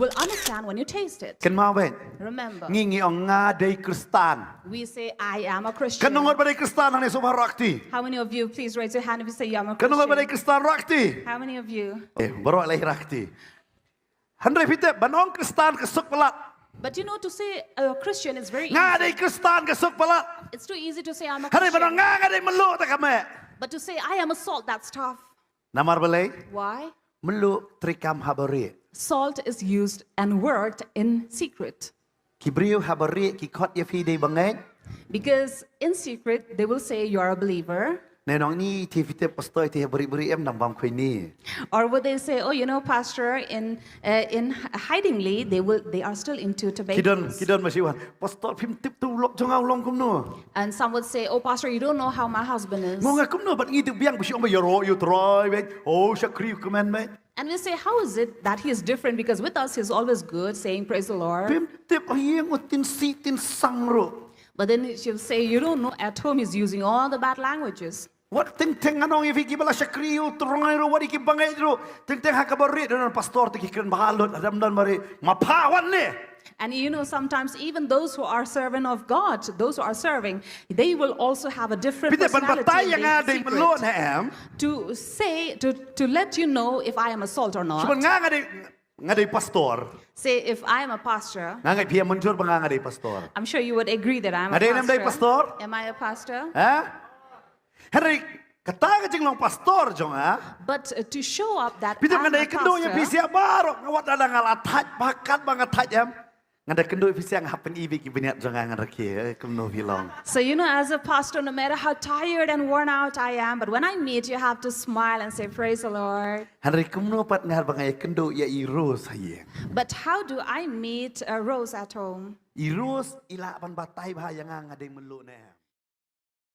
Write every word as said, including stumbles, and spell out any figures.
will understand when you taste it. Kynmaw beit. Remember, ngi ngi ong nga dei Khristan. We say, "I am a Christian." Katno ngut ba dei Khristan hangne sngewbha rah kti? How many of you, please raise your hand if you say, "I'm a Christian"? Katno ngut ba dei Khristan rah kti? How many of you? Eh, baroh leh rah kti. Hynrei phi tip, ban ong Khristan ka suk palat. But you know, to say a Christian is very easy. Nga dei Khristan ka suk palat. It's too easy to say, "I'm a Christian." Hynrei ban ong nga nga dei mluh, te kam eh. But to say, "I am a salt," that's tough. Namar balei? Why? Mluh treikam ha barieh. Salt is used and worked in secret. Ki briew ha barieh ki khot ïa phi dei bangeit. Because in secret, they will say, "You're a believer." Ne nong ni te phi tip pastor te ha barieh barieh em nang bam khwai ni. Or would they say, "Oh, you know, Pastor, in, uh, in hidingly, they will, they are still into tobacco." Ki don, ki don masi wan. Pastor, phim tip tu lok jong nga u long kumno. And some would say, "Oh, Pastor, you don't know how my husband is." Mo nga kumno bad ngi duk biang ba shi ong ba ïaroh ïa u Trai beit. Oh, shakri u kmen beit. And we say, "How is it that he is different? Because with us, he's always good, saying, 'Praise the Lord.'" Phim tip ha ïing u tin si tin sang ruh. But then she'll say, "You don't know, at home, he's using all the bad languages." Wat teng teng nga ong ïa phi kiba la shakri ïa u Trai ruh, wat ïa ki bangeit ruh. Teng teng ha ka barieh don pastor te ki kren bha lut, hadam don barieh. Ma pha wan ne. And you know, sometimes even those who are servant of God, those who are serving, they will also have a different personality in the secret. Phi tip ban batai ïa nga dei mluh ne em. To say, to, to let you know if I am a salt or not. Shu ban nga nga dei, nga dei pastor. Say, if I am a pastor. Nga ngeit phi ïa mynjur ba nga nga dei pastor. I'm sure you would agree that I'm a pastor. Nga dei ne em dei pastor? Am I a pastor? Ha? Hynrei kata ka jinglong pastor jong nga. But, uh, to show up that I'm a pastor. Phi tip nga da kynduh ïa phi sha baroh, nga wat da nga la thait bha katba nga thait em. Nga da kynduh ïa phi sha, nga hap pyni beit ki bniat jong nga, nga rakhe, eh, kumno phi long. So, you know, as a pastor, no matter how tired and worn out I am, but when I meet you, I have to smile and say, "Praise the Lord." Hynrei kumno pat nga ba nga ïa kynduh ïa i Rose ha ïing. But how do I meet, uh, Rose at home? I Rose i lah ban batai bha ïa nga nga dei mluh ne em.